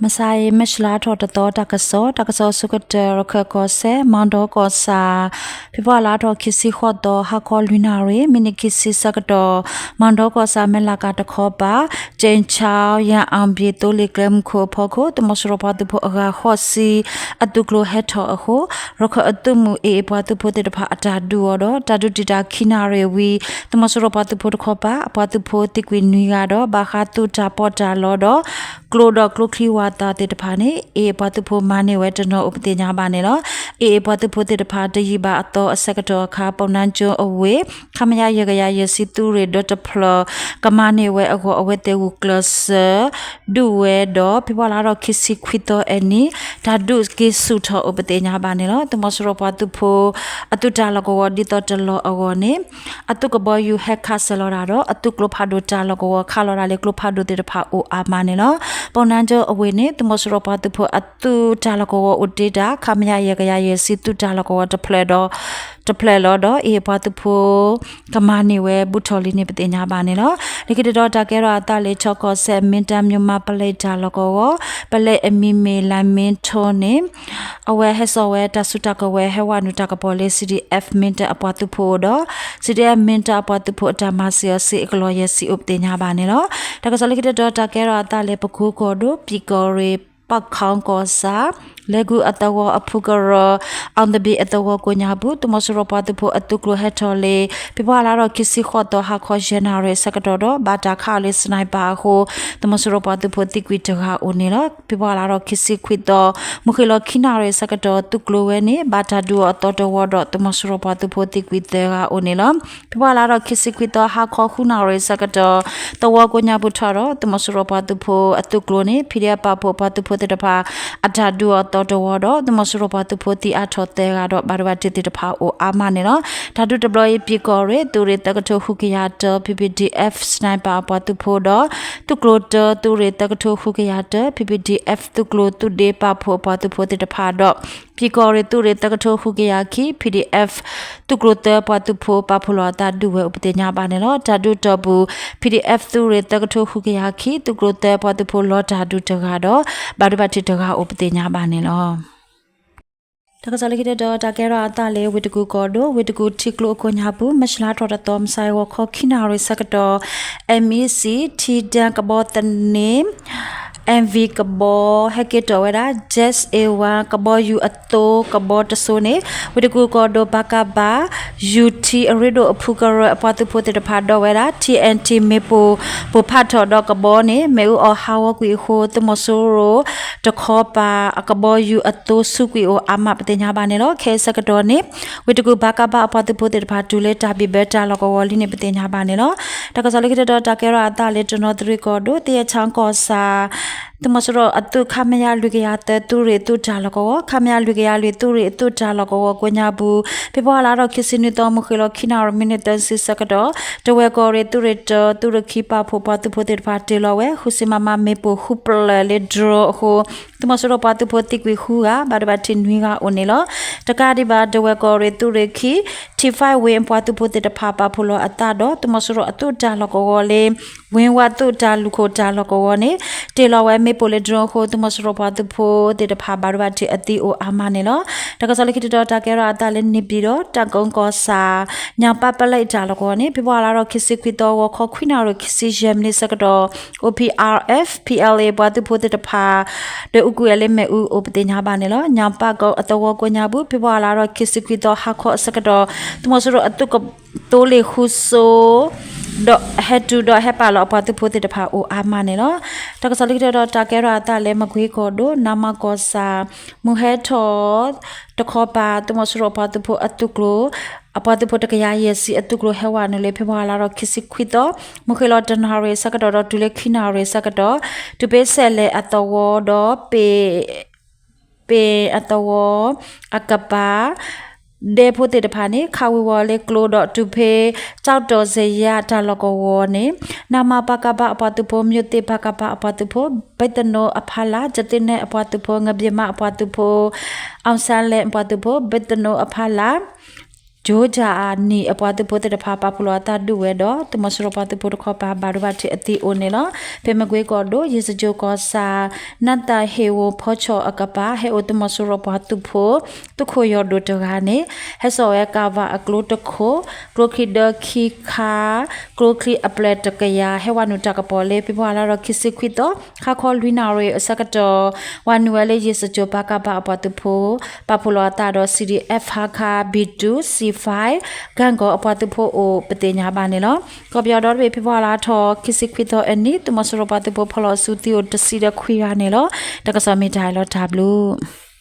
မဆါအံၤ မၢ်ၡလါထီၣ်တသီ တၢ်ကစီၣ်, တၢ်ကစီၣ်ဆိကတၢၢ် ရခၢၣ်ကီၢ်စဲၣ် မီၤဒီကီၢ်ဆၣ်, ဖ့ၤဘြူၤအါလါထီၣ်ခံဆံဃိးသီ ဟါခီလွံၢ်နၣ်ရံၣ် မံးနံးခံဆံဆၢကတီၢ် မီၤဒီကီၢ်ဆၣ် မဲၢ်လးကၤတခီပၤ ကၠ့ၣ်ခၠါ ယၣ်အၣ်ဘံၣ် သိလ့ၣ်ကျဲမုၢ်ခိၣ်အဖီခိၣ် သုးမီၤစိရိၤပှၤသုးဖိအဂၤဃိးဆံ အသုးကျိၤဟဲထီၣ်အဃိ ရခၢၣ်အသုးမုၢ် AA ပှၤသုးဖိသ့ၣ်တဖၣ်အတၢ်ဒုးအီၤဒီး တၢ်ဒုးတံာ်တာ်ခံနၣ်ရံၣ်ဝံၤ သုးမီၤစိရိၤပှၤသုးဖိတခီပၤ အပှၤသုးဖိသံကွံာ်နွံဂၤဒီး ဘၣ်ဃးသုးတၢ်ပီးတၢ်လီဒီး ကျိဒီးကျိချံဝၣ်သၣ်သ့ၣ်တဖၣ်န့ၣ် AA ပှၤသုးဖိမၤန့ၢ်ဝဲတနီၤအိၣ်ပသ့ၣ်ညါဘၣ်န့ၣ်လီၤ. AA ပှၤသုးဖိသ့ၣ်တဖၣ် တယံာ်ဘၣ်အသီအဆၢကတီၢ်အခါ ပီၣ်နါကၠိအဝ့ၢ် ခမရ ယဲၢ်ကယၤယဲၢ်ဆံ သုးရ့ၣ်ဒၢတဖျၢၣ် ကမၤန့ၢ်ဝဲအဂီၢ် အဝဲသ့ၣ်ဂုာ်ကျဲးစၢး ဒုးဝဲဒီး ဖ့ၤဘြူၤလါထီၣ်ခံဆံခွံသီအနံၤ တၢ်ဒုးက့ၤဆူၣ်ထီၣ်အိၣ်ပသ့ၣ်ညါဘၣ်န့ၣ်လီၤ. သုးမီၤစိရိၤပှၤသုးဖိ အသုးတၢ်လီၢ်ကဝီၤဒ်သိးတလီၢ်အဂီၢ်န့ၣ် အသုးကဘီယူၤဟဲခးစၢၤလီၤတၢ်ဒီး အသုးကျိဖးဒိၣ်တၢ်လီၢ်ကဝီၤခးလီၤတၢ်လၢကျိဖးဒိၣ်သ့ၣ်တဖၣ်အိၣ်အါမးန့ၣ်လီၤ. ပီၣ်နါကၠိအဝ့ၢ်န့ၣ် သုးမီၤစိရိၤပှၤသုးဖိအသုးတၢ်လီၢ်ကဝီၤအိၣ်တ့ၢ်တၢ် ခမရ ယဲၢ်ကယၤယဲၢ်ဆံ သုးတၢ်လီၢ်ကဝီၤတဖျၢၣ်ဒီး တဖျၢၣ်လီၤဒီး AA ပှၤသုးဖိ ကမၤန့ၢ်ဝဲဘူးထီၣ်လံန့ၣ်ပသ့ၣ်ညါဘၣ်န့ၣ်လီၤ. လၢခံတတီၤတၢ်ကဲထီၣ်အသးလၢ ခၠ့ၣ်ကီၢ်စဲၣ် မ့ၢ်တၢ် မြန်မာ့ပလဲတၢ်လီၢ်ကဝီၤ ပလဲအမံၤမ့ၢ် လါမ့ထိန့ၣ် အဝဲဟဲစိာ်ဝဲတၢ်စုတၢ်ကဝဲၤ ဟဲဝဲနုာ်တၢ်ကပီၤလၢ CDF မ့ၢ်တၢ်အပှၤသုးဖိဒီး CDF မ့ၢ်တၢ်အပှၤသုးဖိအတၢ်မၤစၢၤအီၤစ့အကလီၢ်ယဲၢ်ဆံအိၣ်ပသ့ၣ်ညါဘၣ်န့ၣ်လီၤ. တၢ်ကစီၣ်လၢခံတတီၤတၢ်ကဲထီၣ်အသးလၢ ပကိကီၢ်ဒိၣ် ပံၣ်ကီၢ်ရ့ၣ် ပၣ်ခီကီၢ်ဆၣ် လဲၤကူအသဝီအဖုကရၢ အီၣ်သဘံၣ်အသဝီကိးညါပူၤ သုးမီၤစိရိၤပှၤသုးဖိအသုးကျိၤဟဲထီၣ်လၢ ဖ့ၤဘြူၤလါထီၣ်ခံဆံဃိးသီ ဟါခီယဲၢ်နၣ်ရံၣ်အဆၢကတီၢ်ဒီး ဘၣ်တၢ်ခးအီၤလၢ sniper အဃိ သုးမီၤစိရိၤပှၤသုးဖိသံကွံာ်တဂၤအိၣ်န့ၣ်လီၤ. ဖ့ၤဘြူၤလါထီၣ်ခံဆံခွံသီ မုၢ်ဃ့ၢ်လီၤခံနၣ်ရံၣ်အဆၢကတီၢ် သုးကျိၤဝဲန့ၣ် ဘၣ်တၢ်ဒုးအီၤအသီတဝီဒီး သုးမီၤစိရိၤပှၤသုးဖိသံကွံာ်သၢဂၤအိၣ်န့ၣ်လီၤ. ဖ့ၤဘြူၤလါထီၣ်ခံဆံခွံသီ ဟါခီဃုနၣ်ရံၣ်အဆၢကတီၢ် သဝီကိးညါပူၤထီၣ်ဒီး သုးမီၤစိရိၤပှၤသုးဖိအသုးကျိၤန့ၣ် PDF ပာ်ဖှိၣ်ပှၤသုးဖိသ့ၣ်တဖၣ် အတၢ်ဒုးအီၤသီတဝီဒီး သုးမီၤစိရိၤပှၤသုးဖိသံအါထီၣ်သၢဂၤဒီး ဘၣ်ဒိဘၣ်ထံးသ့ၣ်တဖၣ်အိၣ်အါမးန့ၣ်လီၤ. တၢ်ဒုးတဘျီအံၤ ပံၣ်ကီၢ်ရ့ၣ် သုးရ့ၣ်သၢကထိဃုကယၤတၢ PPDF sniper အပှၤသုးဖိဒီး သုးကျိၤတၢ သုးရ့ၣ်သၢကထိဃုကယၤတၢ PPDF သုးကျိၤသုးဒ့ပာ်ဖှိၣ်အပှၤသုးဖိသ့ၣ်တဖၣ်ဒီး ပံၣ်ကီၢ်ရ့ၣ်သုးရ့ၣ်သၢကထိဃုကယၤခံ PDF သုးကျိၤသၢပှၤသုးဖိပာ်ဖှိၣ်လီၤအသးဒုးဝဲအိၣ်ပသ့ၣ်ညါဘၣ်န့ၣ်လီၤ. တၢ်ဒုးတီၢ်ပူၤ PDF သုးရ့ၣ်သၢကထိဃုကယၤခံ သုးကျိၤသၢပှၤသုးဖိလီၤတၢ်ဒုးတဂၤဒီး ဘၣ်ဒိဘၣ်ထံးတဂၤအိၣ်ပသ့ၣ်ညါဘၣ်န့ၣ်လီၤ. တၢ်ကစီၣ်လၢခံတတီၤ တၢ်ကဲထီၣ်အသးလၢ ဝ့ၢ်တကူၣ်ကီၢ်ဒိၣ် ဝ့ၢ်တကူၣ်ထံကျိအကိးညါပူၤ မၢ်ၡလါထီၣ်တသီ မုၢ်ဆါအံၤဂီၤခီခံနၣ်ရံၣ်ဆၢကတီၢ် MEC ထံဒၢကဘီသန့ MV ကဘီ ဟဲက့ၤတီၣ်ဝဲဒၣ် Jet A one ကဘီယူၤအသိကဘီတစိၤန့ၣ် ဝ့ၢ်တကူၣ်ကီၢ်ဒိၣ် ပကဖ ယူၤထံအရ့ဒိၣ်အဖုကရၢအပှၤသုးဖိသ့ၣ်တဖၣ်ဒိးဝဲဒၣ် TNT မ့ၣ်ပိၢ်ပိၢ်ဖးထီၣ်ဒီးကဘီန့ၣ် မ့ၣ်အူအီၣ်ဟးဂီၤကွံာ်အဃိ သုးမီၤစိရိၤတခီပၤအကဘီယူၤအသိဆူးကွံာ်အိၣ်အါမးပသ့ၣ်ညါဘၣ်န့ၣ်လီၤ. ခဲအံၤဆၢကတီၢ်န့ၣ် ဝ့ၢ်တကူၣ် ပကဖ အပှၤသုးဖိသ့ၣ်တဖၣ်တုၤလၢတၢ်ဘံၣ်ဘၢတၢ်လီၢ်ကဝီၤလံန့ၣ်ပသ့ၣ်ညါဘၣ်န့ၣ်လီၤ. တၢ်ကစီၣ်လၢခံတတီၤ တၢ်ကဲထီၣ်အသးလၢ တနီသရံၣ်ကီၢ်ဒိၣ် သယဲၣ်ချောင်းကီၢ်ဆၣ် သုးမီၤစိရိၤအသုး ခမရ လွံၢ်ကယၤသၢ သုးရ့ၣ်သုးတၢ်လီၢ်ကဝီၤ ခမရ လွံၢ်ကယၤလွံၢ်သုးရ့ၣ်အသုးတၢ်လီၢ်ကဝီၤကိးညါပူၤ ဖ့ၤဘြူၤလါထီၣ်ခံဆံနွံသီ မုၢ်ဃ့ၢ်လီၤခံနၣ်ရံၣ် မံးနံးသၢဆံဆၢကတီၢ် တဝဲၢ်ကီၢ်ရ့ၣ်သုးရ့ၣ်တၢ သုးရ့ၣ်ခံပာ်ဖှိၣ်ပှၤသုးဖိသ့ၣ်တဖၣ်တ့ၢ်လီၤဝဲ ဃုဆံ မမ မ့ၣ်ပိၢ်ဃုဖျၢၣ်လၢ drone အဃိ သုးမီၤစိရိၤပှၤသုးဖိသံကွံာ်ဃုဂၤ ဘၣ်ဒိဘၣ်ထံးနွံဂၤအိၣ်န့ၣ်လီၤ. တကးဒံးဘၣ် တဝဲၢ်ကီၢ်ရ့ၣ်သုးရ့ၣ်ခံ ထံၣ်ဖၣ်ဝ့ၢ်အပှၤသုးဖိသ့ၣ်တဖၣ်ပာ်ဖှိၣ်လီၤအသးဒီး သုးမီၤစိရိၤအသုးတၢ်လီၢ်ကဝီၤလၢ ဝ့ၢ်ဝးသုးတၢ်လူၢ်ခိၣ်တၢ်လီၢ်ကဝီၤန့ၣ် တ့ၢ်လီၤဝဲမ့ၣ်ပိၢ်လၢ drone အဃိ သုးမီၤစိရိၤပှၤသုးဖိသ့ၣ်တဖၣ်ဘၣ်ဒိဘၣ်ထံးအသံအိၣ်အါမးန့ၣ်လီၤ. တၢ်ကစီၣ်လၢခံတတီၤ တၢ်ကဲထီၣ်အသးလၢ နေပြည်တော် တၢ်ကိကီၢ်ဆၣ် ညောင်ပန်းပလဲတၢ်လီၢ်ကဝီၤန့ၣ် ဖ့ၤဘြူၤလါထီၣ်ခံဆံခွံသီ ဂီၤခီခွံနၣ်ရံၣ်ခံဆံယဲၢ်မံးနံးဆၢကတီၢ် OPRF PLA ပှၤသုးဖိသ့ၣ်တဖၣ် ဒီးအူကွံာ်အလၢမ့ၣ်အူအိၣ်ပသ့ၣ်ညါဘၣ်န့ၣ်လီၤ. ညောင်ပန်းကုန်းအသဝီကိးညါပူၤ ဖ့ၤဘြူၤလါထီၣ်ခံဆံခွံသီ ဟါခီအဆၢကတီၢ် သုးမီၤစိရိၤအသုးက သိလ့ၣ်ဃုစိ ဒီးဟဲတုၤဒီးဟဲပာ်လီၤအပှၤသုးဖိသ့ၣ်တဖၣ်အိၣ်အါမးန့ၣ်လီၤ. တၢ်ကစီၣ်လၢခံတတီၤ တၢ်ကဲထီၣ်အသးလၢ မကွ့ကီၢ်ဒိၣ် နမ့ၢ်ကီၢ်ဆၣ် မုၢ်ဟဲထီၣ်တခီပၤ သုးမီၤစိရိၤအပှၤသုးဖိအသုးကျိၤ အပှၤသုးဖိတကယၤယဲၢ်ဆံအသုးကျိၤဟဲဝဲနုာ်လၢ ဖ့ၤဘြူၤလါထီၣ်ခံဆံခွံသီ မုၢ်ဃ့ၢ်လီၤတနၣ်ရံၣ်ဆၢကတီၢ်ဒီးတုၤလၢခံနၣ်ရံၣ်ဆၢကတီၢ် တုၤဖဲစဲးလဲၤအသဝီဒီး ပ့ၢ် ပ့ၢ်အသဝီအကပၤ ဒဲဖိသ့ၣ်တဖၣ်န့ၣ် ခးဝံၤဝီၤလၢကျိဒီးတုၤဖဲ ကၠီၣ်တီၣ်စ့ယါတၢ်လီၢ်ကဝီၤန့ၣ် နမပကပအပှၤသုးဖိ မျိးသစ်ပကပအပှၤသုးဖိ ဘိတ်တနိအဖီလာ် ကသ့ၣ်နဲၣ်အပှၤသုးဖိ ငဘျ့မးအပှၤသုးဖိ အောင်ဆန်းလင်းအပှၤသုးဖိ ဘိတ်တနိအဖီလာ် ကၠိကၠၣ်အနံၣ် အပှၤသုးဖိသ့ၣ်တဖၣ် ပာ်ဖှိၣ်လီၤအသးဒုးဝဲဒီး သုးမီၤစိရိၤပှၤသုးဖိတခီပၤ ဘၣ်ဒိဘၣ်ထံးအသံအိၣ်န့ၣ်လီၤ. ဖဲမကွ့ကီၢ်ဒိၣ် ယ့ၣ်စကၠိၤကီၢ်ဆၣ် နၢ်သၣ်ဟ့ၣ်ဝိၤဖီဆီၣ်အကပၤ ဟဲအိၣ်သုးမီၤစိရိၤပှၤသုးဖိ သုးခိၣ်ယီၢ်ဒိၣ်တဂၤန့ၣ် ဟဲစိာ်ဝဲကၣ်ဘၣ်အကျိတခိၣ်, ကျိချံဒၢခံခါ, ကျိချံအပျဲၢ်တကယၤ ဟဲဝဲနုာ်တၢ်ကပီၤလၢ ဖ့ၤဘြူၤလါထီၣ်ခံဆံခွံသီ ခါခီလွံၢ်နၣ်ရံၣ်အဆၢကတီၢ် ဝဲနုာ်ဝဲလၢယ့ၣ်စကၠိၤပၤကၣ်ဘၣ်အပှၤသုးဖိ ပာ်ဖှိၣ်လီၤအသးဒီး C D F ဟါခါ B two C five ကၣ်ကီၤအပှၤသုးဖိအိၣ်ပသ့ၣ်ညါဘၣ်န့ၣ်လီၤ. ကီၢ်ပယီၤဒီတဘ့ၣ် ဖ့ၤဘြူၤလါထီၣ်ခံဆံခွံသီအနံၤ သုးမီၤစိရိၤပှၤသုးဖိဖီၣ်လီၤစုသံအိၣ်တဆံဒီးခွံဂၤန့ၣ်လီၤ. တၢ်ကစီၣ်မ့ၢ်တၢ်အံၤလီၤ တၢ်ဘျုး